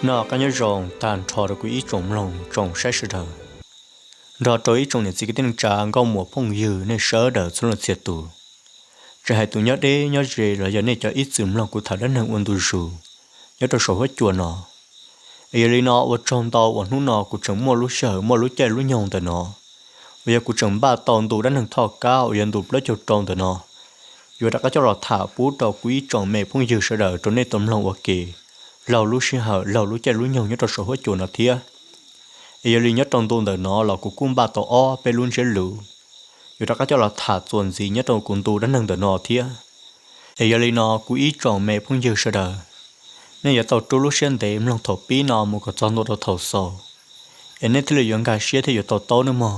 Noj qab nyob zoo tag nrho rau kuv ib tsoom mloog tsoom saib sawv daws, nrog rau ib tsoom niam txiv kwv tij neej tsa nkauj muam phooj ywg nej sawv daws txhua leej txhia tus. Tsis hais tus nyob deb nyob ze los yog nej cov ib txwm mloog kuv tham dab neeg ua ntu zus nyob rau saum huab cua no, es yog li no ua tsaug ntau uas hnub no kuv tseem muaj lub sij hawm muaj lub caij lub nyoog ntawm no uas yog kuv tseem npaj tau ntu dab neeg Thoj Kab uas yog ntu plaub caug rau ntawm no, yuav rov qab coj los tham pub rau kuv ib tsoom me phooj ywg sawv daws rau nej tau mloog ua ke laug lub sij hawm laug lub caij lub nyoog nyob rau saum huab cua no thiab. Es yog li nyob rau ntu ntawm no los kuv kuj npaj tau ob peb lub ntsiab lus yuav rov qab coj los tham txuas ntxiv nyob rau kuv ntu dab neeg ntawm no thiab. Es yog li no kuv ib tsoom me phooj ywg sawv daws, nej yuav tau rub lub siab ntev mloog thaum pib no mus kom txog ntua rau thaum xaus, es nej thiaj li yuav nkag siab thiab yuav to taub nawb mog.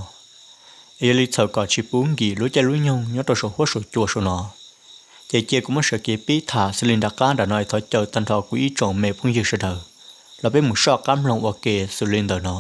Es yog li txhawm kom tsis pub nkim lub caij lub nyoog nyob rau saum huab saum cua saum no, ces cia kuv muab sawv kev pib tham xws li nram qab nram no es thov caw tag nrho kuv ib tsoom me phooj ywg sawv daws los peb mus soj qab mloog ua ke xws li ntawm no.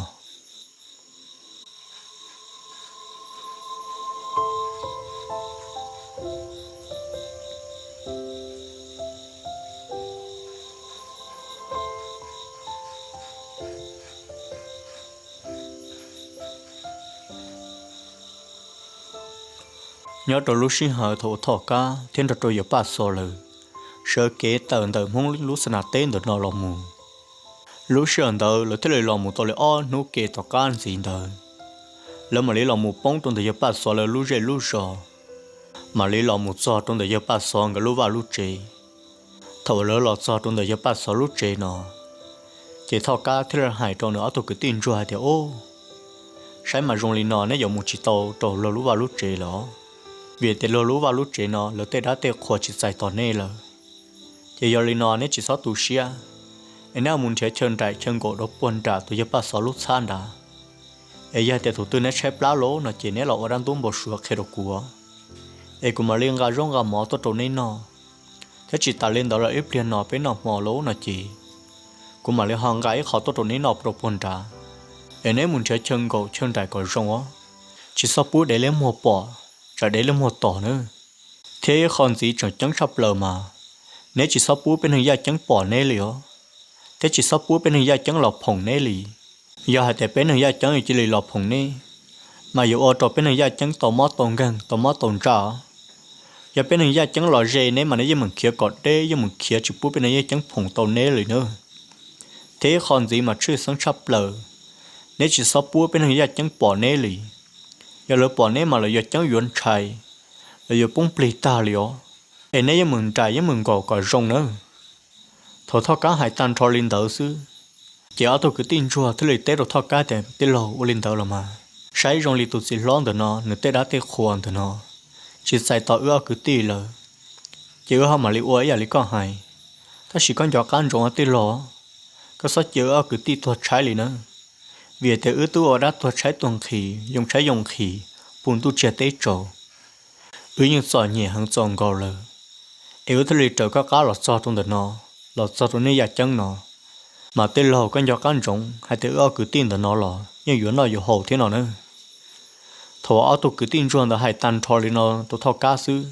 Nyob rau lub sij hawm thaum uas Thoj Kab thiab nrog rau yawg Paj Xov lawv sawv kev tawm ntawm Hmoob lub xa nas teb ntawm no los mus, lub sij hawm ntawd lawv thiaj li los mus tau li ob hnub ke tom qab ntxiv ntawd, lawv mam li los mus poob rau ntawm yawg Paj Xov lawv lub zej lub zos, mam li los mus txog rau ntawm yawg Paj Xov nkawd lub vaj lub tsev. Thaum uas lawv los txog rau ntawm yawg Paj Xov lub tsev no, ces Thoj Kab thiaj li hais rau nws ob tug kwv tij ntsuag hais tias, Ub, saib mas zoo li no neb yuav mus tsis tau rau luag lub vaj lub tsev lawm, vim tias luag lub vaj lub tsev no lawv tej dab tej qhua tsis txais tos neb lawm. Ces yog li no neb tsis txhob tu siab, es neb mus nrhiav chaw nraim chaw nkaum rau puag nram tus yawg Paj Xov lub txhab nrad. Es yog tias thaum twg neb tshaib plab lawm no ces neb los ua dab ntub npau suav qhia rau kuv, es kuv mam li nqa zaub nqa mov tuaj rau neb noj. Thiab tsis tas li ntawd los ib pliag no peb noj hmo lawm no ces kuv mam li ho nqa ib qho tuaj rau neb noj rau puag nrad, es neb mus nrhiav chaw nkaum chaw nraim kom zoo os, tsis txhob pub dev liab muag pom, tsam dev liab muag tos nawb. Thiab ib qho ntxiv tseem ceeb tshaj plaws mas, neb tsis txhob pub peb neeg yaj ceeb pom neb li os, thiab tsis txhob pub peb neeg yaj ceeb los phoom neb li. Yog hais tias peb neeg yaj ceeb yuav cia li los phoom neb, mas yuav ua rau peb neeg yaj ceeb tau mob tau nkeeg tau mob tau ntsaj. Yog peb neeg yaj ceeb los ze neb mas neb yeej meem khiav kom deb, yeej meem khiav tsis pub peb neeg yaj ceeb phoom tau neb li nawb. Thiab ib qho ntxiv mas tshwj xeeb tshaj plaws, neb tsis txhob pub peb neeg yaj ceeb pom neb li. Yog lawv pom neb mas lawv yuav ceeb yuav ntshai, lawv yuav poob plig tag li os. Es neb yeej meem nraim yeej meem nkaum kom zoo nawb. Thaum Thoj Kab hais tag nrho li ntawd xwb, ces ob tug kwv tij ntsuag thiaj li teb rau Thoj Kab tias, Tij laug, ua li ntawd los mas, saib zoo li tus txiv hlob ntawm no nws tej dab tej qhua ntawm no tsis txais tos wb ob kwv tij lawm, ces wb ho mam li ua ib yam li koj hais. Tab sis koj nco qab ntsoov tij laug, koj txhob cia wb ob kwv tij tuag tshaib li nawb, vim tias wb twb ua dab tuag tshaib tuag nqhis yoo tshaib yoo nqhis puv ntuj tsiag teb tsaus. Wb yeej txom nyem heev txaus nkaus lawm, es wb thiaj li raws koj qab los txog rau ntawm no, los txog rau nej yaj ceeb no. Mas tij laug, koj nco qab ntsoov hais tias wb ob kwv tij ntawm no los yeej yuav noj yuav haus thiab no na. Thaum ob tug kwv tij ntsuag ntawd hais tag nrho li no rau Thoj Kab xwb,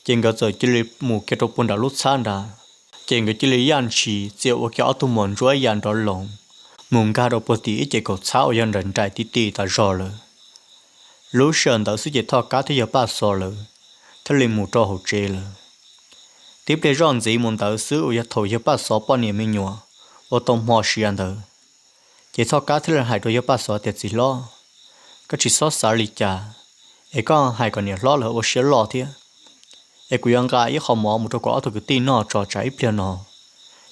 ces nkawd txawm cia li mus kiag rau puag nram lub txhab nrad. Ces nkawd cia li yaj ntshis txia ua kiag ob tug mos ntsuab ya nrov loos mus nkag rau puag tim ib ce kaum txhab uas yog nraim nraim ti ti tas zog lawm. Lub sij hawm ntawd xwb ces Thoj Kab thiab yawg Paj Xov lawv thiaj li mus rau hauv tsev lawm. Tib pliag zoj ntxiv mus ntawd xwb uas yog thaum yawg Paj Xov poj niam me nyuam ua tau hmo sia ntawd, ces Thoj Kab thiaj li hais rau yawg Paj Xov tias, Txiv hlob, koj tsis txhob xav li cas, es koj hais kom niam hlob lawv ua siab loj thiab, es kuv yuav nqa ib qho mov mus rau kuv ob tug kwv tij noj tso tsam ib pliag no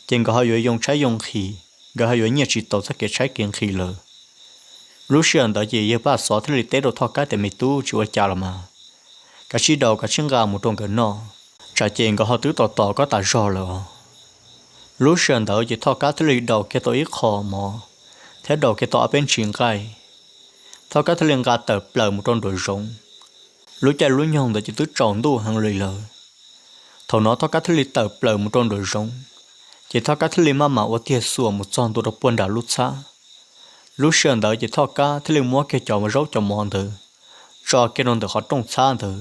ces nkawd ho yuav yoo tshaib yoo nqhis, nkawd ho yuav nyiaj tsis tau txoj kev tshaib kev nqhis lawm. Lub sij hawm ntawd ces yawg Paj Xov thiaj li teb rau Thoj Kab tias, Me tub, tsis ua cas los mas, kav tsij daus kav tsij nqa mus rau nkawd noj, tsam ces nkawd ho twb tos tos koj tas zog lawm os. Lub sij hawm ntawd ces Thoj Kab thiaj li daus kiag tau ib qho mov thiab daus kiag tau ob peb ntshis nqaij. Thoj Kab thiaj li nqa tawm plaws mus rau nraum zoov. Lub caij lub nyoog ntawd ces twb tsaus ntuj heev li lawm. Thaum no Thoj Kab thiaj li tawm plaws mus rau nraum zoov, ces Thoj Kab thiaj li maj mam ua tiag xuas mus txog ntua rau puag nram lub txhab. Lub sij hawm ntawd ces Thoj Kab thiaj li muab kiag cov zaub cov mov ntawd tso kiag rau ntawm qhov rooj txhab ntawd.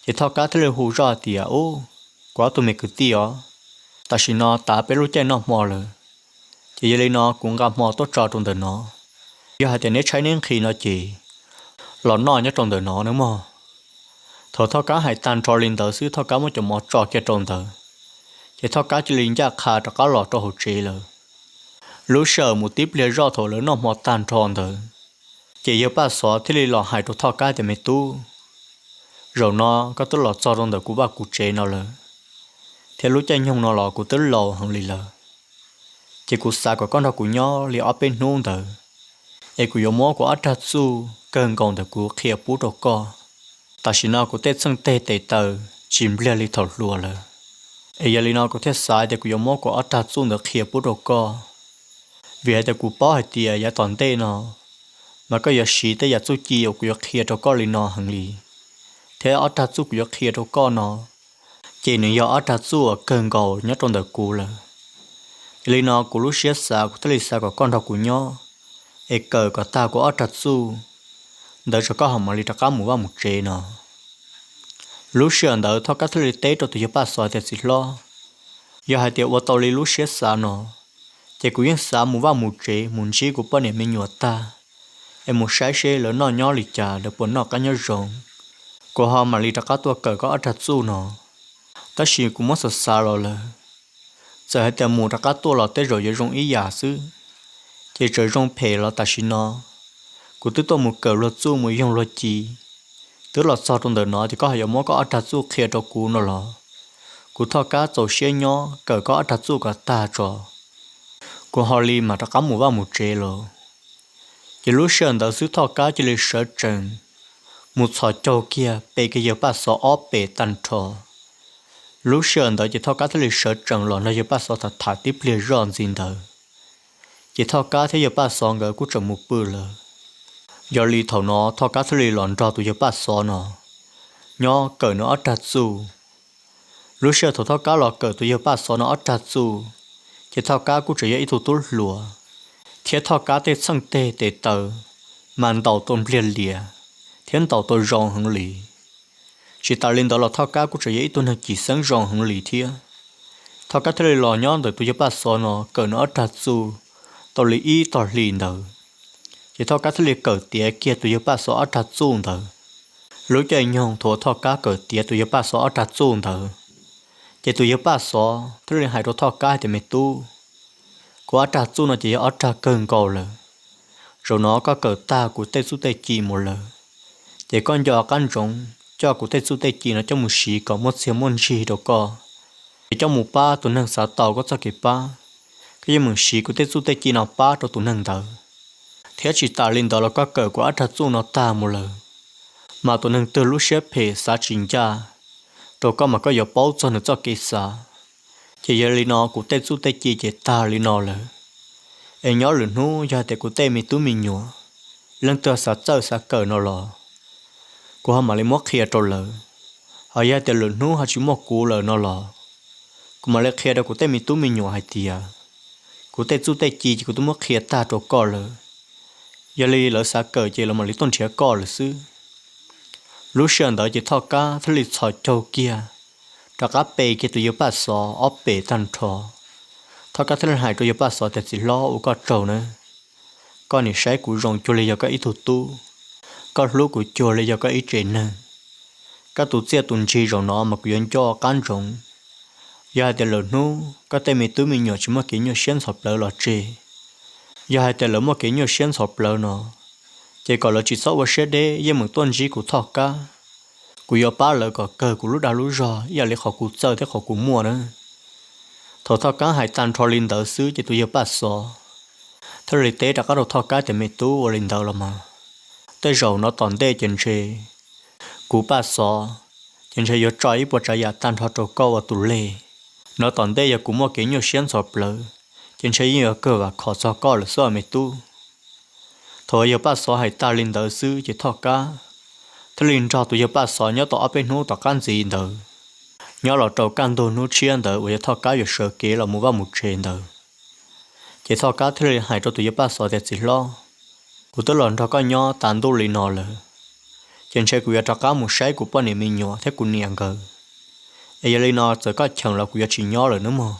Ces Thoj Kab thiaj li hu zoj tias, Ub, kuv ob tug me kwv tij os, tam sim no tav peb lub caij noj hmo lawm, ces yog li no kuv nqa hmo tuaj tso rau ntawm no. Yog hais tias neb tshaib neb nqhis no ces los noj nyob rau ntawm no nawb mog. Thaum Thoj Kab hais tag nrho li ntawd xwb Thoj Kab muab cov mov tso kiag rau ntawd, ces Thoj Kab cia li ncaj qha rov qab los rau hauv tsev lawm. Lub sij hawm mus tib pliag zoj thaum lawv noj hmo tag nrho ntawd, ces yawg Paj Xov thiaj li los hais rau Thoj Kab tias, Me tub, zaum no koj twb los txog rau ntawm kuv vaj kuv tsev no lawm, thiab lub caij nyoog no los kuv twb laus heev li lawm, ces kuv xav kom koj nrog kuv nyob li ob peb hnub ntawd, es kuv yuav muab kuv ob rag txuj kawg nkaus ntawm kuv qhia pub rau koj. Tam sim no kuv tej txheej teg tes taw tsis npliag li thaum hluas lawm, es yog li no kuv thiaj xav tias kuv yuav muab kuv ob rag txuj ntawd qhia pub rau koj. Vim hais tias kuv paub hais tias yav tom ntej no mas koj yuav siv tej yam txuj ci uas kuv yuav qhia rau koj li no heev li, thiab ob rag txuj kuv yuav qhia rau koj no ces nws yog ob rag txuj uas kawg nkaus nyob rau ntawm kuv lawm. Yog li no kuv lub siab xav kuv thiaj li xav kom koj nrog kuv nyob, es kawm kom tag kuv ob rag txuj ntawd tso koj ho mam li rov qab mus vaj mus tsev no. Lub sij hawm ntawd Thoj Kab thiaj li teb rau tus yawg Paj Xov tias, Txiv hlob, yog hais tias ua tau li lub siab xav no, ces kuv yeej xav mus vaj mus tsev mus ntsib kuv poj niam me nyuam tag, es mus saib seb lawv noj nyob li cas, lawv puas noj qab nyob zoo, kuv ho mam li rov qab tuaj kawm koj ob rag txuj no. Tab sis kuv muab xav xav los lawm, txawm hais tias mus rov qab tuaj los tej zaum yuav zoo ib yam xwb, ces txawm zoo phem los tam sim no kuv twb tuaj mus kawm luag txuj mus yoog luag ci, twb los txog rau ntawm no ces koj ho yuav muab koj ob rag txuj qhia rau kuv no los, kuv Thoj Kab txaus siab nyob kawm koj ob rag txuj kom tag tso, kuv ho li mam rov qab mus vaj mus tsev lawm. Ces lub sij hawm ntawd xwb Thoj Kab cia li sawv tsees mus txhos caug kiag pe kiag yawg Paj Xov ob pes tag nrho. Lub sij hawm ntawd ces Thoj Kab thiaj li sawv tsees los nrog yawg Paj Xov tham tham tib pliag zoj ntxiv ntawd, ces Thoj Kab thiab yawg Paj Xov nkawd kuj tseem mus pw lawm. Yog li thaum no Thoj Kab thiaj li los nrog tus yawg Paj Xov no nyob kawm nws ob rag txuj. Lub sij hawm thaum Thoj Kab los kawm tus yawg Paj Xov no ob rag txuj, ces Thoj Kab kuj tseem yog ib tug tub hluas, thiab Thoj Kab tej txheej teg tes taw mas ntaus tau npliag lias thiab ntaus tau zoo heev li. Tsis tas li ntawd los Thoj Kab kuj tseem yog ib tug neeg cim xeeb zoo heev li thiab. Thoj Kab thiaj li los nyob ntawm tus yawg Paj Xov no kawm nws ob rag txuj tau li ib tog hli ntawd, ces Thoj Kab thiaj li kawm tiav kiag tus yawg Paj Xov ob rag txuj ntawd. Lub caij nyoog thaum uas Thoj Kab kawm tiav tus yawg Paj Xov ob rag txuj ntawd, ces tus yawg Paj Xov thiaj li hais rau Thoj Kab hais tias, Me tub, kuv ob rag txuj no ces yog ob rag kawg nkaus lawm. Zaum no koj kawm tag kuv tej txuj tej ci mus lawm, ces koj nco qab ntsoov coj kuv tej txuj tej ci no coj mus siv kom muaj txiaj muaj ntsig rau koj, es coj mus pab tus neeg xav tau koj txoj kev pab. Koj yeej meem siv kuv tej txuj tej ci no pab rau tus neeg ntawd, thiab tsis tas li ntawd los koj kawm kuv ob rag txuj no tag mus lawm, mas tus neeg twg lub siab phem xav tsis ncaj rau koj mas koj yuav paub txog nws txoj kev xav. Ces yog li no kuv tej txuj tej ci ces tag li no lawm, es nyob lwm hnub yog hais tias kuv tej me tub me nyuam leej twg xav txawj xav kawm no los kuv ho mam li muab qhia rau lawv. Ho yog hais tias lwm hnub ho tsis muaj kuv lawm no los kuv mam li qhia rau kuv tej me tub me nyuam hais tias kuv tej txuj tej ci ces kuv twb muab qhia tag rau koj lawm. Yog li lawv xav kawm ces lawv mam li tuaj nrhiav koj lawm xwb. Lub sij hawm ntawd ces Thoj Kab thiaj li txhos caug kiag, rov qab pe kiag tus yawg Paj Xov ob pes tag nrho. Thoj Kab thiaj li hais rau yawg Paj Xov tias, Txiv hlob, ua koj tsaug nawb. Koj nim saib kuv zoo cuag li yog koj ib tug tub, koj hlub kuv cuag li yog koj ib tsev neeg. Koj tus txiaj tus ntsig zaum no mas kuv yuav nco qab ntsoov. Yog hais tias lwm hnub koj tej me tub me nyuam tsis muaj kev nyuaj siab ntxhov plawv los tseg, yog hais tias lawv muaj kev nyuaj siab ntxhov plawv no, ces kom lawv tsis txhob ua siab deb, yeej meem tuaj ntsib kuv Thoj Kab. Kuv yuav pab lawv kom kawg kuv lub dag lub zog ib yam li qhov kuv txawj thiab qhov kuv muaj na. Thaum Thoj Kab hais tag nrho li ntawd xwb ces tus yawg Paj Xov thiaj li teb rov qab rau Thoj Kab tias, Me tub, ua li ntawd los mas tej zaum no tom ntej ces ntshe kuv Paj Xov ces ntshe yuav tso ib puas tsav yam tag nrho rau koj ua tus leg. no tom ntej yog kuv muaj kev nyuaj siab ntxhov plawv, ces ntshe yeej yuav kawg vam khom txog koj lawm xwb me tub. Thaum yawg Paj Xov hais tas li ntawd xwb ces Thoj Kab thiaj li nrog tus yawg Paj Xov nyob tau ob peb hnub tom qab ntxiv ntawd, nyob los rau kaj ntug hnub tshiab ntawd uas yog Thoj Kab yuav sawv kev los mus vaj mus tsev ntawd, ces Thoj Kab thiaj li hais rau tus yawg Paj Xov tias, Txiv hlob, kuv twb los nrog koj nyob tas ntuj li no lawm, ces ntshe kuv yuav rov qab mus saib kuv poj niam me nyuam thiab kuv niam nkawd. Es yog li no txawm koj cheem los kuv yuav tsis nyob lawm nawb mog.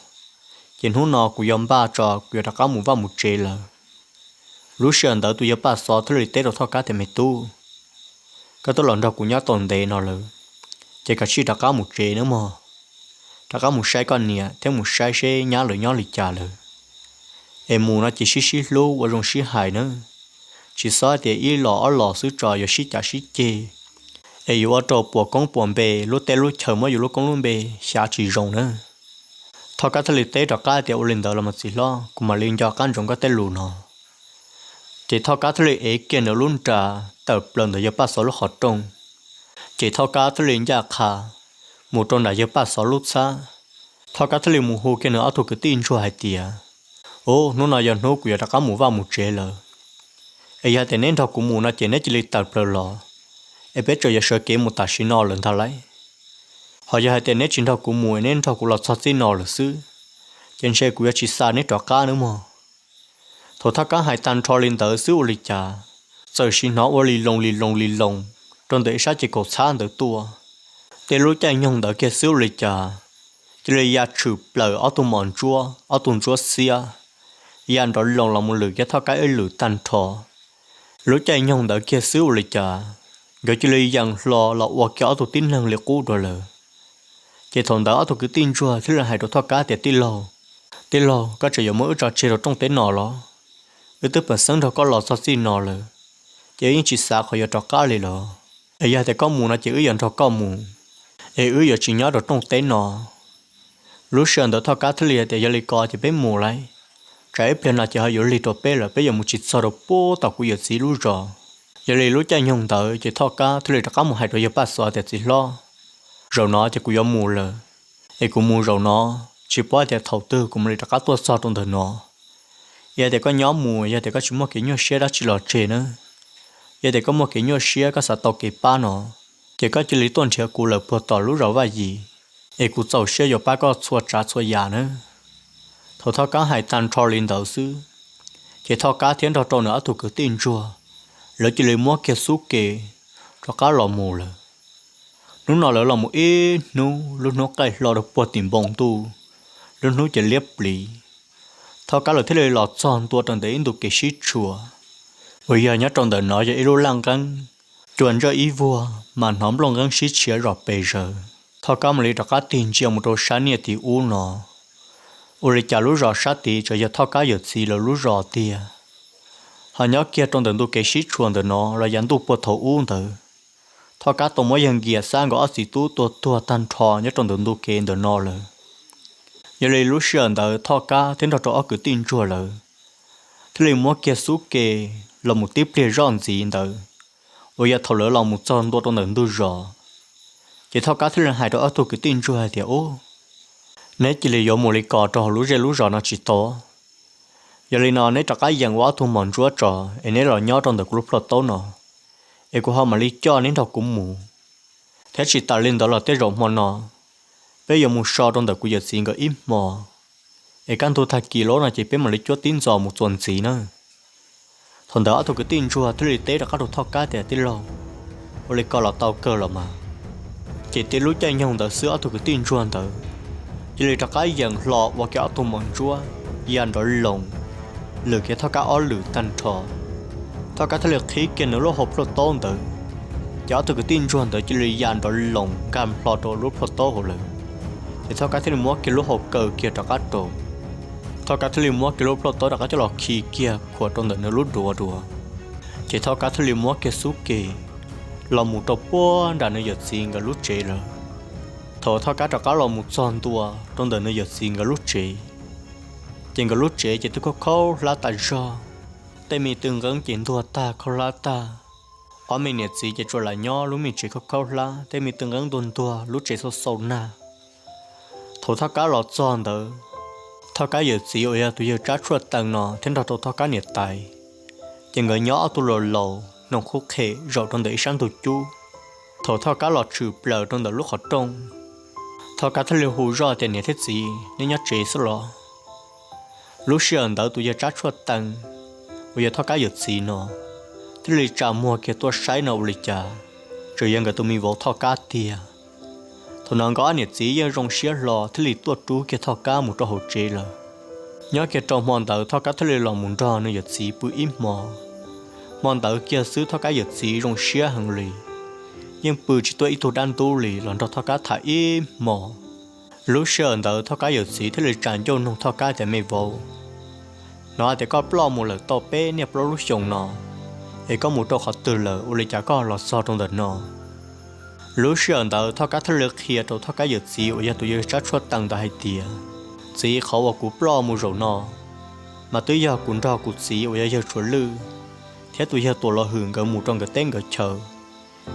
Ces hnub no kuv yuav npaj tso kuv yuav rov qab mus vaj mus tsev lawm. Lub sij hawm ntawd tus yawg Paj Xov thiaj li teb rau Thoj Kab tias, Me tub, koj twb los nrog kuv nyob tau ntev no lawm, ces kav tsij rov qab mus tsev nawb mog. Rov qab mus saib koj niam thiab mus saib seb nyab lawv nyob li cas lawm. Es mus no ces sib sib hlub ua zoo sib hais nawb, tsis txhob tias ib los ob los xwb tso yuav sib cav sib ceg, es yuav ua rau puas koob puas npe, lub teb lub chaw muab yus lub koob lub npe xyav tsis zoo nawb. Thoj Kab thiaj li teb rov qab tias, Ua li ntawd los mas txiv hlob, kuv mam li nco qab ntsoov koj tej lus no. Ces Thoj Kab thiaj li ev kiag nws lub nra tawm plaws ntawm yawg Paj Xov lub qhov rooj, ces Thoj Kab thiaj li ncaj qha mus rau nram yawg Paj Xov lub txhab. Thoj Kab thiaj li mus hu kiag nws ob tug kwv tij ntsuag hais tias, Ub, hnub no yog hnub kuv yuav rov qab mus vaj mus tsev lawm. Es yog hais tias neb nrog kuv mus no ces neb cia li tawm plaws los, es peb tseem yuav sawv kev mus tam sim no lawm ntag lauj. Ho yog hais tias neb tsis nrog kuv mus es neb nrog kuv los txog txij no lawm xwb, ces ntshe kuv yuav tsis xa neb rov qab nawb mog. Thaum Thoj Kab hais tag nrho li ntawd xwb ua li cas, txawm sim hnov ua li loos li loos li loos rau ntawm ib sab ces kaum txhab ntawd tuaj. Tej lub caij nyoog ntawd kiag xwb ua li cas, cia li ya tshwm plaws ob tug mos ntsuab, ob tug ntsuab xiab, ya nrov loos los mus lwm kiag Thoj Kab ib lwm tag nrho. Lub caij nyoog ntawd kiag xwb ua li cas, nkawd cia li yees hlo los ua kiag ob tug tib neeg li qub dua lawm. Ces thaum ntawd ob tug kwv tij ntsuag thiaj li hais rau Thoj Kab tias, Tij laug, tij laug, koj tseem yuav muab wb tso tseg rau rooj teb no los? Wb twb pem xeeb nrog koj los txog txij no lawm, ces wb yeej tsis xav qhov yuav rov qab li los. Es yog tias koj mus no ces wb yuav nrog koj mus, es wb yuav tsis nyob rau rooj teb no. Lub sij hawm ntawd Thoj Kab thiaj li hais tias, Yog li ko ces peb mus lauj, tsam ib pliag no ces ho yuav lig rau peb lawm, peb yuav mus tsis txog rau puag tom kuv yawm txiv lub zos. Yog li lub caij nyoog ntawd ces Thoj Kab thiaj li rov qab mus hais rau yawg Paj Xov tias, Txiv hlob, zaum no ces kuv yuav mus lawm, es kuv mus zaum no, tsis paub tias thaum twg kuv mam li rov qab tuaj txog rau ntawm no. Yog tias koj nyob mus, yog tias koj tsis muaj kev nyuaj siab dab tsi los tseg nawb, yog tias koj muaj kev nyuaj siab koj xav tau kev pab no, ces koj cia li tuaj nrhiav kuv lawm puag tom lub zos Vaj Yim, es kuv txaus siab yuav pab koj txhua tsav txhua yam nawb. Thaum Thoj Kab hais tag nrho li ntawd xwb, ces Thoj Kab thiab nrog rau nws ob tug kwv tij ntsuag, lawv cia li muab kiag xub ke rov qab los mus lawm. Hnub no lawv los mus ib hnub, lub hnub qaij hlo rau puag tim npoo ntuj, lub hnub ces liab pliv. Thoj Kab lawv thiaj li los txog ntua rau ntawm ib ntu kev sib tshuam, uas yog nyob rau ntawm no yog ib lub laj nqeeb, cua ntsawj ib vuag mas hnov nplooj nqeeb sib tshiav zom pes zaws. Thoj Kab mam li rov qab tig ntsia mus rau sab niaj tid ub no, ua li cas lub zos sab tid tseem yog Thoj Kab yawm txiv lawv lub zos tiag. Ho nyob kiag rau ntawm ntu kev sib tshuam ntawm no los yav ntuj puag thaum ub ntawd, Thoj Kab tau muab yawg Nkias Xab nkawd ob txiv tub tua tuag tag nrho nyob rau ntawm ntu kev ntawm no lawm. Yog li lub sij hawm ntawd Thoj Kab thiab nrog rau ob kwv tij ntsuag lawv thiaj li muab kiag xub ke los mus tib pliag zoj ntxiv ntawd, uas yog thaum lawv los mus txog ntua rau ntawm ntug zos, ces Thoj Kab thiaj li hais rau ob tug kwv tij ntsuag hais tias, Ub, neb cia li yuav mus li ko rau hauv lub zej lub zos no tsis tau. Yog li no neb rov qab yees ua ob tug mos ntsuab tso es neb los nyob rau ntawm kuv lub plhaub taub no, es kuv ho mam li coj neb nrog kuv mus. Thiab tsis tas li ntawd los tej zaum hmo no peb yuav mus so rau ntawm kuv yawm txiv nkawd ib hmo, es kaj ntug tag kis lawm no ces peb mam li cuab tib ntxos mus txuas ntxiv na. Thaum ntawd ob tug kwv tij ntsuag thiaj li teb rov qab rau Thoj Kab tias, Tij laug, ua li ko los tau kawg los mas. Ces tib lub caij nyoog ntawd xwb ob tug kwv tij ntsuag ntawd cia li rov qab yees hlo ua kiag ob tug mos ntsuab ya nrov loos lwm kiag Thoj Kab ob lwm tag nrho. Thoj Kab thiaj li qhib kiag nws lub hau plhaub taub ntawd, ces ob tug kwv tij ntsuag ntawd cia li ya nrov loos nkag hlo rau lub plhaub taub hauv lawm. Ces Thoj Kab thiaj li muab kiag lub hau kaw kiag rov qab rau. Thoj Kab thiaj li muab kiag lub plhaub taub rov qab coj los khi kiag khuam rau ntawm nws lub duav dua. Ces Thoj Kab thiaj li muab kiag xub ke los mus rau puag nram nws yawm txiv nkawd lub tsev lawm. Thaum Thoj Kab rov qab los mus txog ntua rau ntawm nws yawm txiv nkawd lub tsev, ces nkawd lub tsev ces twb khaub khaub hlab tas zog, tej me tw nqeeb ces ntuag tag khaub hlab tag. Ob me niam txiv ces tsuas lam nyob lub me tsev khaub khaub hlab, tej me tw nqeeb ntuag ntuag, lub tsev xau xau nag. Thaum Thoj Kab los txog ntawd, Thoj Kab yawm txiv uas yog tus yawg Tsab Tshuaj Tees no thiab nrog rau Thoj Kab niam tais, ces nkawd nyob ob tug laus laus hnoos qhub qhem zaum rau ntawm ib sab ntug cub. Thaum Thoj Kab los tshwm plaws rau ntawm lub qhov rooj, Thoj Kab thiaj li hu zoj tias, Niam thiab txiv, neb nyob tsev xwb los? Lub sij hawm ntawd tus yawg Tsab Tshuaj Tees uas yog Thoj Kab yawm txiv no thiaj li tsa muag kiag tuaj saib no ua li cas tseem yog nkawd tus me vauv Thoj Kab tiag. Thaum no nkawd ob niam txiv yeej zoo siab hlo thiaj li tuaj rub kiag Thoj Kab mus rau hauv tsev lawm. Nyob kiag rau hmo ntawd Thoj Kab thiaj li los mus nrog nws yawm txiv pw ib hmo. Hmo ntawd kiag xwb Thoj Kab yawm txiv zoo siab heev li, yeej pw tsis tuaj ib tug dab ntub li los nrog Thoj Kab tham ib hmo. Lub sij hawm ntawd Thoj Kab yawm txiv thiaj li tsa ncauj nug Thoj Kab tias, Me vauv, hnov tias koj ploj mus lawm tau peb niaj plaub lub xyoos no, es koj mus rau qhov twg lawm ua li cas koj los txog rau ntawm no? Lub sij hawm ntawd Thoj Kab thiaj li qhia rau Thoj Kab yawm txiv uas yog tus yawg Tsab Tshuaj Tees ntawd hais tias, Txiv, qhov uas kuv ploj mus zaum no mas twb yog kuv nrog kuv txiv uas yog yawg Tsuas Lwj thiab tus yawg Tuam Los Hwm nkawd mus rau nkawd teb nkawd chaw,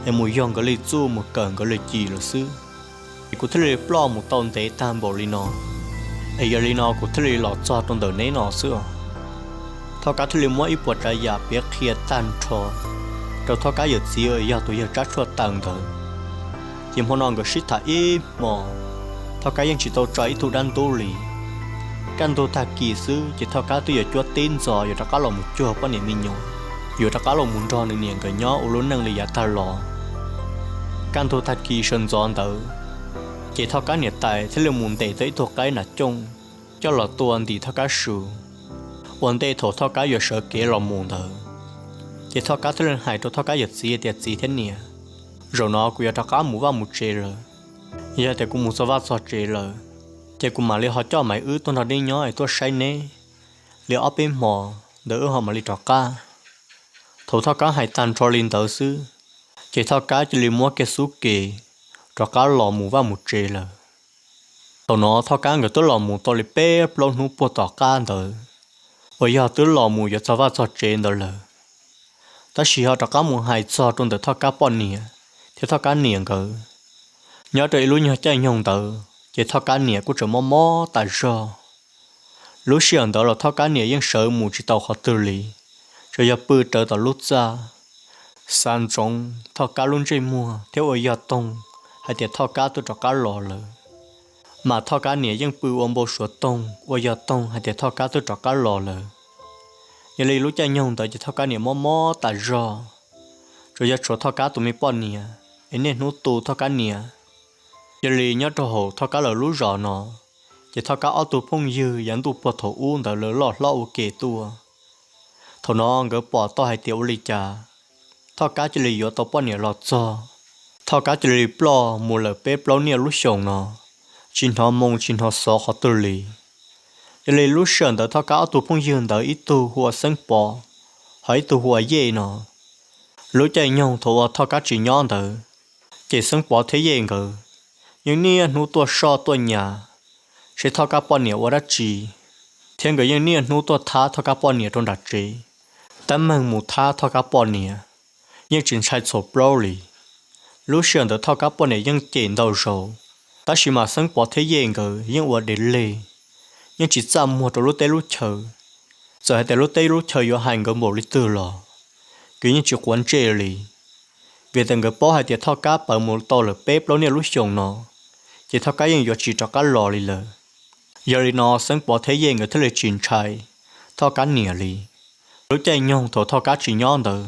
es mus yog nkawd li txuj mus kawm nkawd li ci lawm xwb, es kuv thiaj li ploj mus tau ntev tag npaum li no, es yog li no kuv thiaj li los txog rau ntawm neb no xwb. Thoj Kab thiaj li muab ib puas tsav yam piav qhia tag nrho rau Thoj Kab yawm txiv uas yog tus yawg Tsab Tshuaj Tees ntawd. Ces hmo no nkawd sib tham ib hmo, Thoj Kab yeej tsis tau tso ib tug dab ntub li. Kaj ntug tag kis xwb ces Thoj Kab twb yuav cuab tib ntxov yuav rov qab los mus cuag poj niam me nyuam, yuav rov qab los mus nrog nws niam nkawd nyob ua lub neej li yav tag los. Kaj ntug tag kis sawv ntxov ntawd, ces Thoj Kab niam tais thiaj li mus ntes tau ib tug qaib nas cooj coj los tua ntim Thoj Kab su. Ua ntej thaum Thoj Kab yuav sawv kev los mus ntawd, ces Thoj Kab thiaj li hais rau Thoj Kab yawm txiv tias, Txiv thiab niam, zaum no kuv yuav rov qab mus vaj mus tsev lawm. Yog tias kuv mus txog vaj txog tsev lawm, ces kuv mam li ho coj Maiv Wb tuaj nrog neb nyob es tuaj saib neb li ob peb hmo ntawd wb ho mam li rov qab. Thaum Thoj Kab hais tag nrho li ntawd xwb, ces Thoj Kab cia li muab kiag xub ke rov qab los mus vaj mus tsev lawm. Thaum no Thoj Kab nkawd twb los mus tau li peb plaub hnub puag tom qab ntawd, uas yog twb los mus yuav txog vaj txog tsev ntawd lawm. Tab sis ho rov qab mus hais txog rau ntawm Thoj Kab poj niam thiab Thoj Kab niam nkawd. Nyob rau ib lub nyuag caij nyoog ntawd ces Thoj Kab niam kuj tseem mob mob tas zog. Lub sij hawm ntawd los Thoj Kab niam yeej sawv mus tsis tau qhov twg li, tsuas yog pw rawv tom lub txaj, xav ntsoov Thoj Kab lub ntsej muag thiab ua yog toog hais tias Thoj Kab twb rov qab los lawm. Mas Thoj Kab niam yeej pw ua npau suav toog ua yog toog hais tias Thoj Kab twb rov qab los lawm. Yog li lub caij nyoog ntawd ces Thoj Kab niam mob mob tas zog, tsuas yog tshuav Thoj Kab tus me poj niam es niaj hnub tu Thoj Kab niam. Yog li nyob rau hauv Thoj Kab lawv lub zos no, ces Thoj Kab ob tug phooj ywg yav ntuj puag thaum ub ntawd lawv loj hlob ua ke tuaj. Thaum no nkawd pom tau hais tias ua li cas Thoj Kab cia li yuav tau poj niam los txog. Thoj Kab cia li ploj mus lawm peb plaub niaj lub xyoos no, tsis hnov moo tsis hnov xov qhov twg li. Yog li lub sij hawm ntawd Thoj Kab ob tug phooj ywg ntawd ib tug hu ua Xeeb Pov, ho ib tug hu ua Yej no. Lub caij nyoog thaum uas Thoj Kab tsis nyob ntawd, ces Xeeb Pov thiab Yej nkawd yeej niaj hnub tuaj soj tuaj nyas seb Thoj Kab poj niam ua dab tsi, thiab nkawd yeej niaj hnub tuaj thab Thoj Kab poj niam rau nram tsev, tab meeg mus thab Thoj Kab poj niam, yeej tsis ntshai txhaum plaub li. Lub sij hawm ntawd Thoj Kab poj niam yeej cem ntau zaus, tab sis mas Xeeb Pov thiab Yej nkawd yeej ua dev leg, yeej tsis txaj muag rau lub teb lub chaw. Txawm hais tias lub teb lub chaw yuav hais nkawd npaum li twg los nkawd yeej tsis quav ntsej li, vim tias nkawd paub hais tias Thoj Kab pawv mus tau lawm peb plaub niaj lub xyoos no, ces Thoj Kab yeej yuav tsis rov qab los li lawm. Yog li no Xeeb Pov thiab Yej nkawd thiaj li tsis ntshai Thoj Kab niam li. Lub caij nyoog thaum Thoj Kab tsis nyob ntawd,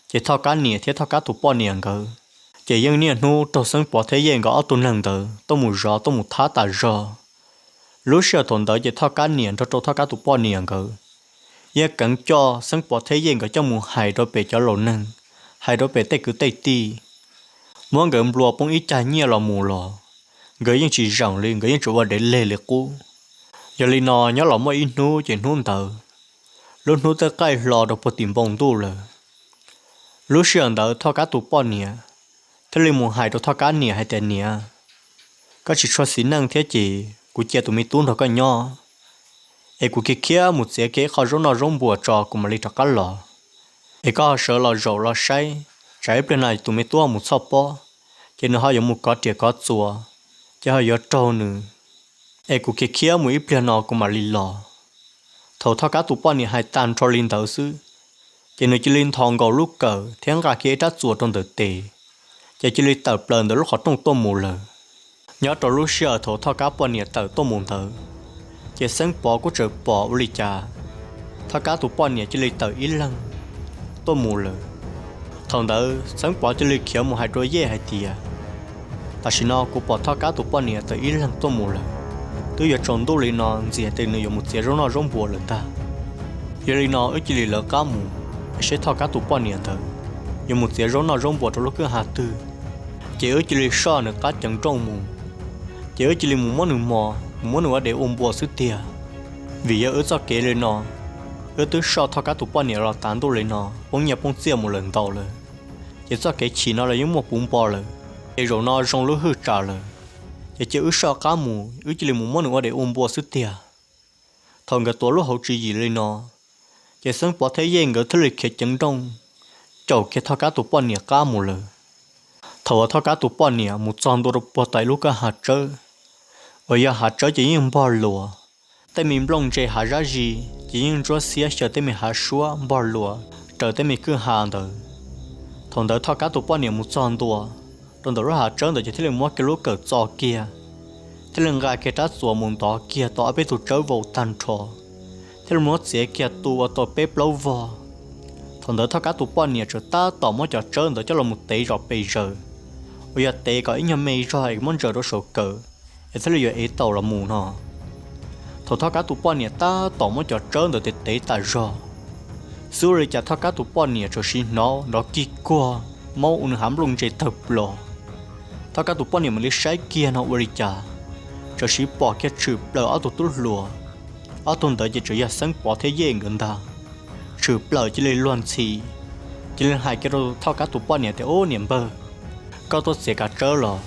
ces Thoj Kab niam thiab Thoj Kab tus poj niam nkawd, ces yeej niaj hnub raug Xeeb Pov thiab Yej nkawd ob tug neeg ntawd tuaj mus zov tuaj mus thab tas zog. Lub sij hawm thaum ntawd ces Thoj Kab niam nrog rau Thoj Kab tus poj niam nkawd yeej kheev coj Xeeb Pov thiab Yej nkawd coj mus hais rau pem cov laus neeg, hais rau pem tej kwv tej tij, muab nkawd nplua poob ib cag nyiaj los mus los nkawd yeej tsis zeem li, nkawd yeej tsis ua dev leg li qub. Yog li no nyob los muaj ib hnub ces hnub ntawd lub hnub twb qaij hlo rau puag tim npoo ntuj lawm. Lub sij hawm ntawd Thoj Kab tus poj niam thiaj li mus hais rau Thoj Kab niam hais tias, Niam, koj tsis tshua xis neej thiab ces kuv cia tus me tub nrog koj nyob, es kuv khiav khiav mus txiav kiag ib qho zaub noj zaub npua tso kuv mam li rov qab los. Es koj ho sawv los zaum los saib, tsam ib pliag no tus me tub ho mus txhoj pob, ces nws ho yuav mus kov riam kov txuas, ces ho yuav raug nws. Es kuv khiav khiav mus ib pliag no kuv mam li los. Thaum Thoj Kab tus poj niam hais tag nrho li ntawd xwb, ces nws cia li nthos nkaus lub kawm thiab nqa kiag ib rab txuas rau ntawm tes, ces cia li tawm plaws ntawm lub qhov rooj tuaj mus lawm. Nyob rau lub sij hawm thaum Thoj Kab poj niam tawm tuaj mus ntawd, ces Xeeb Pov kuj tseem pom ua li cas Thoj Kab tus poj niam cia li tawm ib leeg tuaj mus lawm. Thaum ntawd Xeeb Pov cia li khiav mus hais rau Yej hais tias, tam sim no kuv pom Thoj Kab tus poj niam tawm ib leeg tuaj mus lawm, twb yuav tsaus ntuj li no ntxiv tias nws yuav mus txiav zaub noj zaub npua lawm ntag. Yog li no wb cia li lawv qab mus, es seb Thoj Kab tus poj niam ntawd yuav mus txiav zaub noj zaub npua rau lub kwj ha twg, ces wb cia li soj nws qab ceev nrooj mus, ces wb cia li mus muab nws mos, mus muab nws ua dev ua npua xwb tiag. Vim yog wb txoj kev li no, wb twb soj Thoj Kab tus poj niam los tav ntuj li no poob nyiaj poob txiaj mus lawm ntau lawm, ces txoj kev chim no los yeej muaj puv npo lawm, ces zaum no zoo lub hwj tsam lawm, ces cia wb soj qab mus, wb cia li mus muab nws ua dev ua npua xwb tiag. Thaum nkawd tuav lub hauv tswv yim li no, ces Xeeb Pov thiab Yej nkawd thiaj li khiav ceev nrooj caum kiag Thoj Kab tus poj niam qab mus lawm. Thaum uas Thoj Kab tus poj niam mus txog ntua rau puag tom ib lub kwj ha tsawb, uas yog hav tsawb ces yeej npog luas, tej me nplooj ntse hav zab zis ces yeej ntsuab xiab xyaw tej me hav suab npog luas raws tej me kwj ha ntawd. Thaum ntawd Thoj Kab tus poj niam mus txog ntua rau ntawm lub hav tsawb ntawd ces thiaj li muab kiag lub kawm txo kiag, thiaj li nqa kiag rab txuas mus ntov kiag tau ob peb tug tsawb vau tag nrho, thiaj li muab txiav kiag tu ua tau peb plaub vog. Thaum ntawd Thoj Kab tus poj niam txawm tab tom muab cov tsawb ntawd coj los mus tev zom pes zaws, uas yog tev kom ib nyuag me zog es muab ntsaws rau saum kawm, es thiaj li yuav ev tau los mus no. Thaum Thoj Kab tus poj niam tab tom muab cov tsawb ntawd tev tev tas zog xwb, ua li cas Thoj Kab tus poj niam txawm siv hnov nrov kig kuag, maub ua nws hav nplooj ntse tawg plos. Thoj Kab tus poj niam mam li saib kiag no ua li cas, txawm siv pom kiag tshwm plaws ob tug tub hluas. Ob tug ntawd ces txawm yog Xeeb Pov thiab Yej nkawd ntag. Tshwm plaws cia li luag ntxhi, cia li hais kiag rau Thoj Kab tus poj niam tias, Ub niam npawg, koj tuaj txiav kav tsawb los?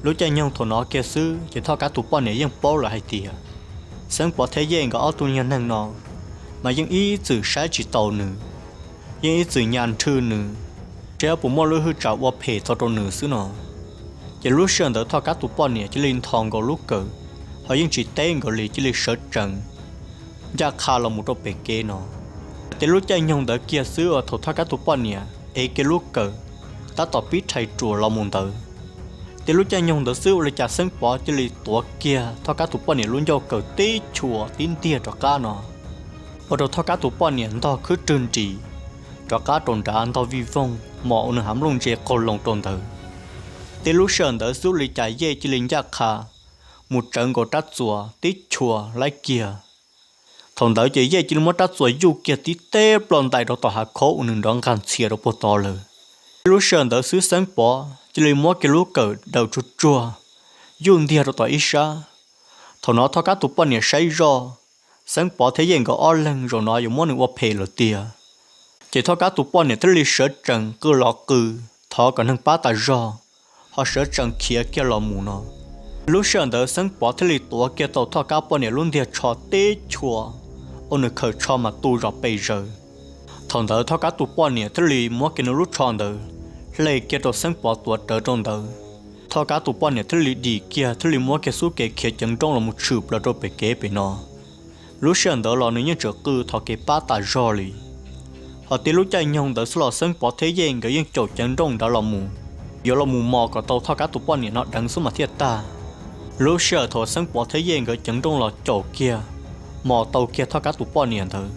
Lub caij nyoog thaum no kiag xwb ces Thoj Kab tus poj niam yeej paub lawm hais tias Xeeb Pov thiab Yej nkawd ob tug nyuag neeg no mas yeej ib txwm saib tsis taus nws, yeej ib txwm nyas nrhw nws, seb puas muaj lub hwj tsam ua phem tau rau nws xwb no. Ces lub sij hawm ntawd Thoj Kab tus poj niam cia li nthos nkaus lub kawm, ho yeej tsis teb nkawd li, cia li sawv tsees ncaj qha los mus rau pem kev no. Tej lub caij nyoog ntawd kiag xwb uas thaum Thoj Kab tus poj niam ev kiag lub kawm tab tom pib rhais ruam los mus ntawd, tej lub caij nyoog ntawd xwb ua li cas Xeeb Pov cia li tuav kiag Thoj Kab tus poj niam lub ncauj kawm tib chua tib ntiag rov qab no, ua rau Thoj Kab tus poj niam ntog khwb rwg nris rov qab rau nrad ntog vij voog mos ua nws hav nplooj ntse qaug loo rau ntawd. Tej lub sij hawm ntawd xwb ua li cas Yej cia li ncaj qha mus tsawv nkaus rab txuas tib chua laib kiag. Thaum ntawd ces Yej cia li muab rab txuas yuj kiag tib teb ploj ntais rau tom hav khaub ua nws nrov nqag ntxhias rau puag tod lawm. Tej lub sij hawm ntawd xwb Xeeb Pov cia li muab kiag lub kawm daws tsuag tsuag yuj ntiag rau tom ib sab. Thaum no Thoj Kab tus poj niam saib zoj, Xeeb Pov thiab Yej nkawd ob leeg zaum no yuav muab nws ua phem lawm tiag. Ces Thoj Kab tus poj niam thiaj li sawv tsees qw los qw thov kom neeg pab tas zog, ho sawv tsees khiav kiag los mus no. Lub sij hawm ntawd Xeeb Pov thiaj li tuav kiag tau Thoj Kab poj niam lub ntiag tsho tib chua, ua nws khawm tsho mas tu zom pes zaws. Thaum ntawd Thoj Kab tus poj niam thiaj li muab kiag nws lub tsho ntawd hle kiag rau Xeeb Pov tuav rawv rau ntawd. Thoj Kab tus poj niam thiaj li dim kiag thiaj li muab kiag xub kev khiav ceev nrooj los mus tshwm plaws rau pem kev pem no. Lub sij hawm ntawd los nws yeej tseem qw thov kev pab tas zog li. Ho tib lub caij nyoog ntawd xwb los Xeeb Pov thiab Yej nkawd yeej caum ceev nrooj nrad los mus, yuav los mus mos kom tau Thoj Kab tus poj niam no deev xwb mas thiaj tag. Lub sij hawm thaum Xeeb Pov thiab Yej nkawd ceev nrooj los caum kiag, mos tau kiag Thoj Kab tus poj niam ntawd,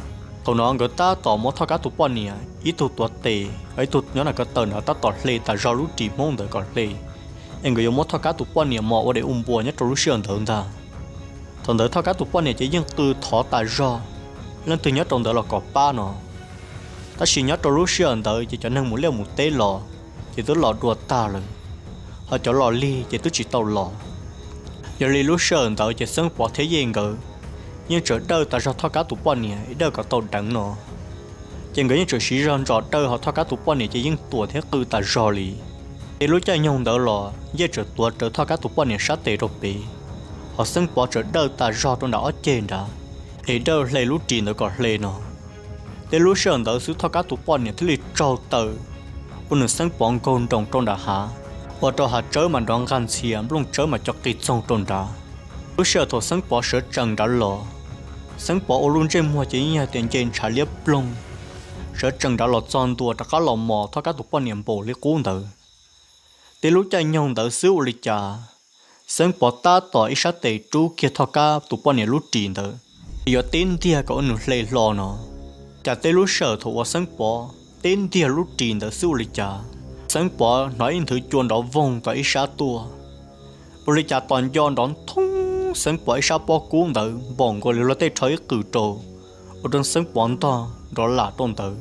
thaum no nkawd tab tom muab Thoj Kab tus poj niam ib tug tuav tes, ho ib tug nyob nram ko taw nrad tab tom hle tas zog lub ris Hmoob ntawd kom hle, es nkawd yuav muab Thoj Kab tus poj niam mos ua dev ua npua nyob rau lub sij hawm ntawd ntag. Thaum ntawd Thoj Kab tus poj niam ces yeej qw thov tas zog leej twg nyob rau ntawd los kom pab no. Tab sis nyob rau lub sij hawm ntawd ces cov neeg mus liaj mus teb los ces twb los dua tag lawm, ho cov los lig ces twb tsis tau los. Yog li lub sij hawm ntawd ces Xeeb Pov thiab Yej nkawd yeej tseem dawj tas zog Thoj Kab tus poj niam es dawj kom tau deev no. Ces nkawd yeej tseem siv zog ntsos dawj, ho Thoj Kab tus poj niam ces yeej tuam thiab qw tas zog li. Ces lub caij nyoog ntawd los Yej tseem tuav rawv Thoj Kab tus poj niam sab tes rau pem, ho Xeeb Pov tseem dawj tas zog rau nram ob ceg nrad, es dawj hle lub ris ntawd kom hle no. Tej lub sij hawm ntawd xwb Thoj Kab tus poj niam thiaj li tsaug taw, ua nws Xeeb Pov nkaug nroos rau nram hav, ua rau hav tsawb mas nrov nqag ntxhias, nplooj tsawb mas co qis txoog rau nrad. Lub sij hawm thaum Xeeb Pov sawv tsees nrad los, Xeeb Pov ua lub ntsej muag ces yeej yog tias nce ntshav liab ploog, sawv tsees nrad los txog ntua rov qab los mos Thoj Kab tus poj niam npaum li qub ntawd. Tib lub caij nyoog ntawd xwb ua li cas Xeeb Pov tab tom ib sab tes rub kiag Thoj Kab tus poj niam lub ris ntawd, yuav tib ntiag kom ua nws hle hlo no, cas tib lub sij hawm thaum uas Xeeb Pov tib ntiag lub ris ntawd xwb ua li cas Xeeb Pov hnov ib nthwv cua nrov voog tom ib sab tuaj. Ua li cas tos nco nrov nthoob Xeeb Pov ib sab pob kub ntawd npaum nkaus li luag tej rho ib qws rau, ua rau Xeeb Pov ntog nrov lam rau ntawd.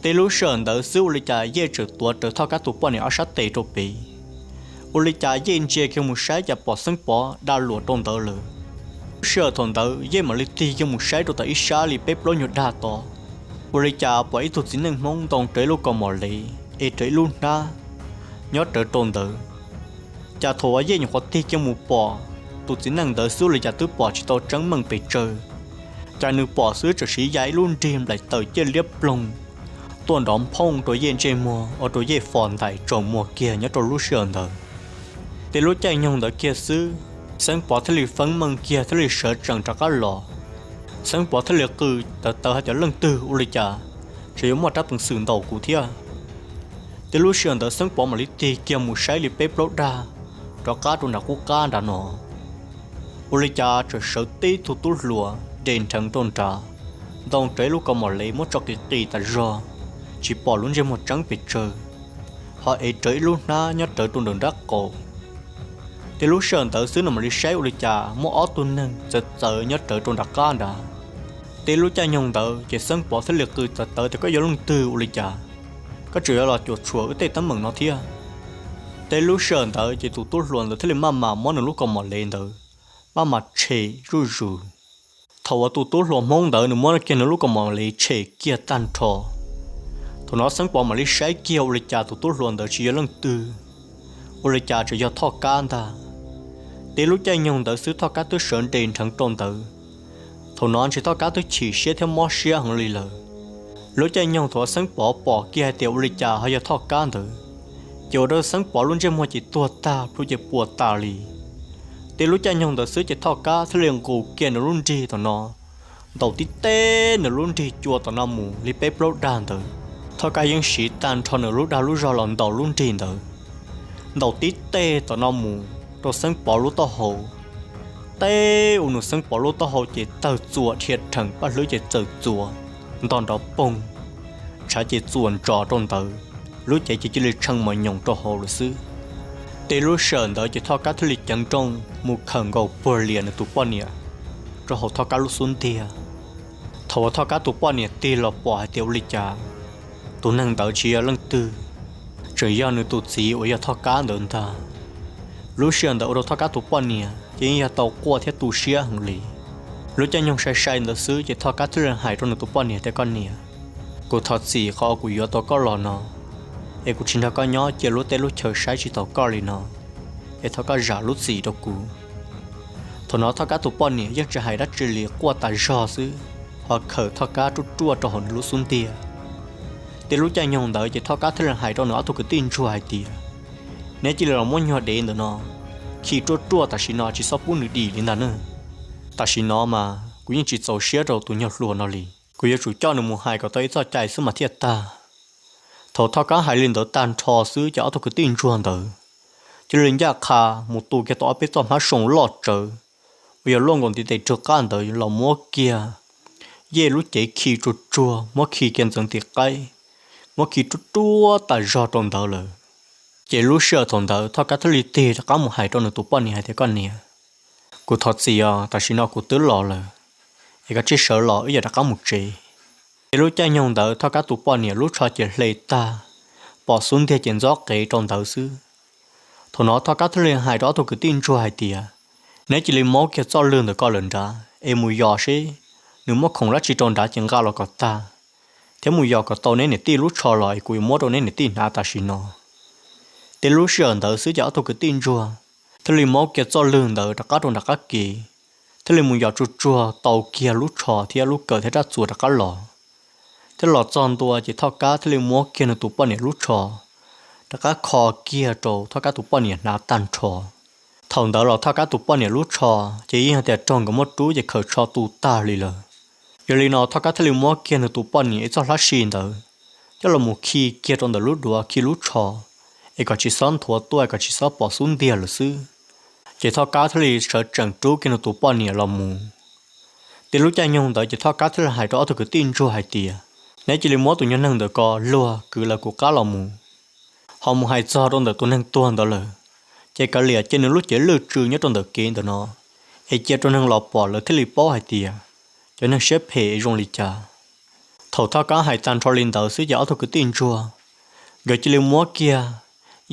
Tib lub sij hawm ntawd xwb ua li cas Yej tseem tuav rawv Thoj Kab tus poj niam ob sab tes rau pem. Ua li cas Yej ntsia kiag mus saib cas pom Xeeb Pov da luam rau ntawd lawm. Lub sij hawm thaum ntawd Yej mam li tig kiag mus saib rau tom ib sab li peb plaub nyuag dag tod, ua li cas pom ib tug txiv neej Hmoob ntoo rawv ib lub kaus mom lev es rawv ib lub hnab nyob rawv rau ntawd. Cas thaum uas Yej nyuam qhuav tig kiag mus pom tus txiv neej ntawd xwb ua li cas twb pom tsis tau tseeb meej pes tsawg, cas nws pom xwb txawm siv ya ib lub nrig nplaim taws ciaj liab ploog tuaj nrov nphooj rau Yej ntsej muag ua rau Yej fos ntais tsaus muag kiag nyob rau lub sij hawm ntawd. Tib lub caij nyoog ntawd kiag xwb, Xeeb Pov thiaj li feeb meej kiag thiaj li sawv tsees rov qab los. Xeeb Pov thiaj li qw tawv tawv hais tias, Leej twg ua li cas tseem yuav muaj rab peev xwm ntaus kuv thiab? Tib lub sij hawm ntawd Xeeb Pov mam li tig kiag mus saib li peb plaub dag rov qab rau nram qub qab nrad no, ua li cas tseem sawv tib tug tub hluas nres nrheev rau nrad, ntoo rawv ib lub kaus mom lev muab tso qis qis tas zog, tsis pom lub ntsej muag tseeb pes tsawg, ho ev rawv ib lub hnab nyob rawv rau nram nrab qaum. Tib lub sij hawm ntawd xwb nws mam li saib ua li cas muaj ob tug neeg txawv txawv nyob rawv rau nram qab nrad. Tib lub caij nyoog ntawd ces Xeeb Pov thiaj li qw tawv tawv tias, Koj yog leej twg ua li cas koj tseem yuav los cuam tshuam wb tej teeb meem no thiab? Tib lub sij hawm ntawd ces tus tub hluas ntawd thiaj li maj mam muab nws lub kaus mom lev ntawd maj mam tshem zuj zus. Thaum uas tus tub hluas Hmoob ntawd nws muab kiag nws lub kaus mom lev tshem kiag tag nrho, thaum no Xeeb Pov mam li saib kiag ua li cas tus tub hluas ntawd tsis yog leej twg, ua li cas tseem yog Thoj Kab ntag. Tib lub caij nyoog ntawd xwb Thoj Kab twb sawv nres nrheev rau ntawd. Thaum no ntshe Thoj Kab twb chim siab thiab mob siab heev li lawm. Lub caij nyoog thaum uas Xeeb Pov pom kiag hais tias ua li cas ho yog Thoj Kab ntawd, ces ua rau Xeeb Pov lub ntsej muag ces tuag tag plhu ces puas tas li. Tib lub caij nyoog ntawd xwb ces Thoj Kab thiaj li nqus kiag nws lub nrig tom no, ntaus tib teg nws lub nrig cua tom no mus li peb plaub dag ntawd. Thoj Kab yeej siv tag nrho nws lub dag lub zog los ntaus lub nrig ntawd, ntaus tib teg tom no mus rau Xeeb Pov lub taub hau. Teb ua nws Xeeb Pov lub taub hau ces tawg txuas dhia rheem paj hlwb ces txawm txuas ntog nrov poog, ntshav ces txuas ntsos rau ntawd, lub cev ces cia li tshee mos nyoos rau hauv lawm xwb. Tib lub sij hawm ntawd ces Thoj Kab thiaj li ceev nrooj mus khawm nkaus puag lias nws tus poj niam rau hauv Thoj Kab lub xub ntiag. Thaum uas Thoj Kab tus poj niam tig los pom hais tias ua li cas tus neeg ntawd tsis yog leej twg, tseem yog nws tus txiv uas yog Thoj Kab ntawd ntag. Lub sij hawm ntawd ua rau Thoj Kab tus poj niam ces yeej yog tau quaj thiab tu siab heev li. Lub caij nyoog sai sai ntawd xwb ces Thoj Kab thiaj li hais rau nws tus poj niam tias, Koj niam, kuv thov txim qhov uas kuv yuav tau koj los no, es kuv tsis nrog koj nyob cia lub teb lub chaw saib tsis taus koj li no, es thov koj zam lub txim rau kuv. Thaum no Thoj Kab tus poj niam yeej tsis hais dab tsi li, quaj tas zog xwb, ho khawm Thoj Kab ruaj ruaj rau hauv nws lub xub ntiag. Tib lub caij nyoog ntawd ces Thoj Kab thiaj li hais rau nws ob tug kwv tij ntsuag hais tias, Neb cia li los muab nyuag dev ntawm no khi ruaj ruaj tam sim no tsis txhob pub nws dim li ntag na. Tam sim no mas kuv yeej tsis txaus siab rau tus nyuag hluas no li. Kuv yuav tsum coj nws mus hais kom tau ib txoj cai xwb mas thiaj tag. Thaum Thoj Kab hais li ntawd tag nrho xwb ces ob tug kwv tij ntsuag ntawd cia li ncaj qha mus tu kiag tau ob peb txoj hmab soo loj tsawv uas yog luaj nkaus ntiv tes rwg qab ntawd los muab kiag Yej lub cev khi tsuag tsuag, muab khi kiag ntxeev tim qaib, muab khi ruaj ruaj tas zog rau ntawd lawm. Ces lub sij hawm thaum ntawd Thoj Kab thiaj li tig rov qab mus hais rau nws tus poj niam hais tias, Koj niam, kuv thov txim os, tam sim no kuv twb los lawm, es koj cia li sawv los wb yuav rov qab mus tsev. Ces lub caij nyoog ntawd Thoj Kab tus poj niam lub tsho ces hle tag, pom xub ntiag ces ntxob qev rau ntawd xwb. Thaum no Thoj Kab thiaj li hais rau ob tug kwv tij ntsuag hais tias, Neb cia li muab kiag txoj lwg ntawm ko lawm nrad es mus yos seb nws muaj khoom dab tsi rau nrad ces nqa los kom tag, thiab mus yos kom tau neb niam tij lub tsho los es kuv yuav muab rau neb niam tij hnav tam sim no. Ces lub sij hawm ntawd xwb ces ob tug kwv tij ntsuag thiaj li muab kiag txoj lwg ntawd rov qab rau nram qab kev, thiaj li mus yos tsuag tsuag tau kiag lub tsho thiab lub kawm thiab rab txuas rov qab los. Thiab los txog ntua ces Thoj Kab thiaj li muab kiag nws tus poj niam lub tsho rov qab kho kiag rau Thoj Kab tus poj niam hnav tag nrho. Thaum ntawd los Thoj Kab tus poj niam lub tsho ces yeej hais tias raug nkawd muab rub ces khaws tsho tu tag li lawm. Yog li no Thoj Kab thiaj li muab kiag nws tus poj niam ib txoj hlab si ntawd coj los mus khi kiag rau ntawm lub duav khi lub tsho, es kom tsis txhob nthuav tuaj, kom tsis txhob pom xub ntiag lawm xwb. Ces Thoj Kab thiaj li sawv tsees rub kiag nws tus poj niam los mus. Tib lub caij nyoog ntawd ces Thoj Kab thiaj li hais rau ob tug kwv tij ntsuag hais tias, neb cia li muab tus nyuag neeg ntawd ko luag kwv lawv kuv qab los mus. Ho mus hais txog rau ntawm tus neeg tuag ntawd lawm, ces kav liam cia nws lub cev lwj tsw nyob rau ntawm kev ntawm no, es cia rau neeg los pom lawv thiaj li paub hais tias cov neeg siab phem zoo li cas. Thaum Thoj Kab hais tag nrho li ntawd xwb ces ob tug kwv tij ntsuag nkawd cia li muab kiag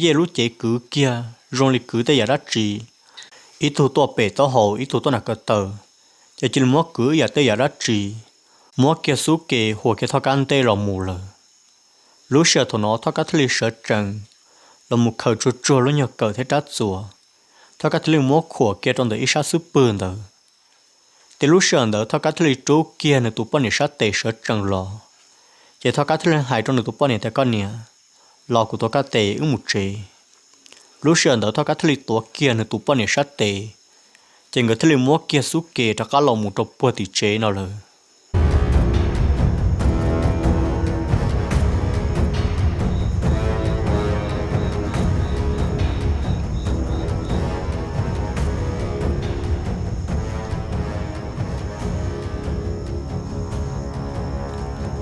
yej lub cev kwv kiag zoo li kwv tej yam dab tsi, ib tug tuaj pem taub hau ib tug tuaj nram ko taw, ces cia li muab kwv ib yam tej yam dab tsi, muab kiag xub ke huas kiag Thoj Kab ntej los mus lawm. Lub sij hawm thaum no Thoj Kab thiaj li sawv tsees los mus khaws tsuag tsuag lub nyuag kawm thiab rab txuas, Thoj Kab thiaj li muab khuam kiag rau ntawm ib sab xub pwg ntawd. Ces lub sij hawm ntawd Thoj Kab thiaj li rub kiag nws tus poj niam sab tes sawv tsees los. Ces Thoj Kab thiaj li hais rau nws tus poj niam tias, koj niam, los kuv tuav koj tes wb mus tsev. Lub sij hawm ntawd Thoj Kab thiaj li tuav kiag nws tus poj niam sab tes, ces nkawd thiaj li muab kiag xub ke rov qab los mus rau puag tim tsev no lawm.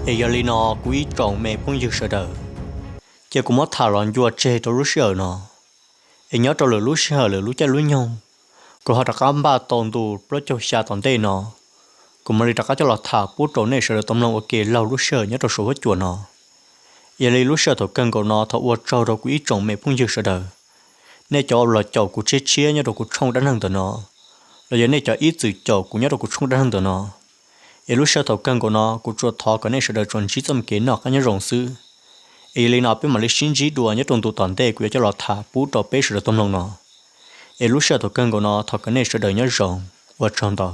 Es yog li no kuv ib tsoom me phooj ywg sawv daws, ces kuv muab tham los ncua tseg rau lub sij hawm no. Es nyob rau lwm lub sij hawm lwm lub caij lub nyoog, kuv ho rov qab npaj tau ntu plaub caug xya tom ntej no, kuv mam li rov qab coj los tham pub rau nej sawv daws tau mloog ua ke laug lub sij hawm nyob rau saum huab cua no. Yog li lub sij hawm thaum kawg nkaus no thov ua tsaug rau kuv ib tsoom me phooj ywg sawv daws, nej cov los caum kuv tshiab tshiab nyob rau kuv tshooj dab neeg ntawm no, los yog nej cov ib txwm caum kuv nyob rau kuv tshooj dab neeg ntawm no. Es lub sij hawm thaum kawg nkaus no kuv tsuas thov kom nej sawv daws tsuas ntsib txoj me kev noj qab nyob zoo xwb. Es yog li no peb mam li sib ntsib dua nyob rau ntu tom ntej kuv yuav coj los tham pub rau peb sawv daws tau mloog no. Es lub sij hawm thaum kawg nkaus no thov kom nej sawv daws nyob zoo, ua tsaug ntau.